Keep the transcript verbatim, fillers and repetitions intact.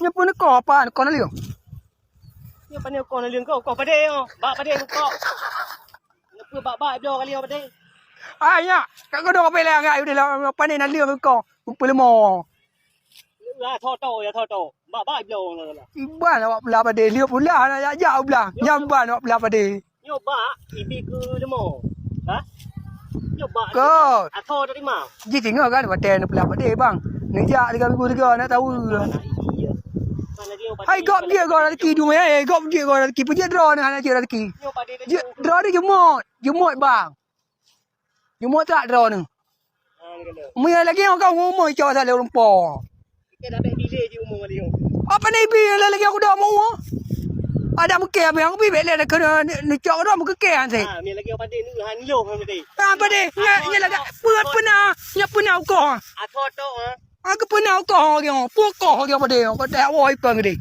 Nyoe pun ko apa? Ko na liang. Nyoe pane ko na liang ko, ko padé nyoe. Bak padé ko. Nyoe pun bak-bak bloe kali nyoe padé. Ah, nyak, kat keudroe kapé lé angai udeh lah, pane na liang ko. Peuleumô. Ya, tho-tho, ya, tho-tho. Bak-bak bloe nyoe lah. Iban awak pula padé, liang pula na jak-jak pula. Nyam ban awak pula padé. Nyoe bak, ibi keu leumo. Ha? Nyoe bak. Ko. Atho tadi mah. Ji singoh kan, watèe neupeulak padé, bang. Neujak tiga minggu tiga, nak tahu. Anak iya. Mana dia obat. Hai, gob jeuet gob rezeki, dumé, eh, gob jeuet gob rezeki. Peujeuet droeneuh hana jeuet rezeki. Nyoe padé tadi. Jeuet droeneuh jumôt, jumôt, bang. Jumôt that droeneuh. Meunyo lagèe nyoe ka umur-umur cok salah lumpo. Apa ni bi lagèe aku dah umur? Ada mungkin apa yang bi bèk lé kena ni cok dah mungkin kan sih. Ah, mi lagi apa dia ni han lo han tadi. Ah, apa dia? Nya nya lagi pun pernah, nya pernah ukoh. Aku tu ha. Aku pernah ukoh lagi. Pun ukoh lagi apa dia? Kau tak woi pang dia.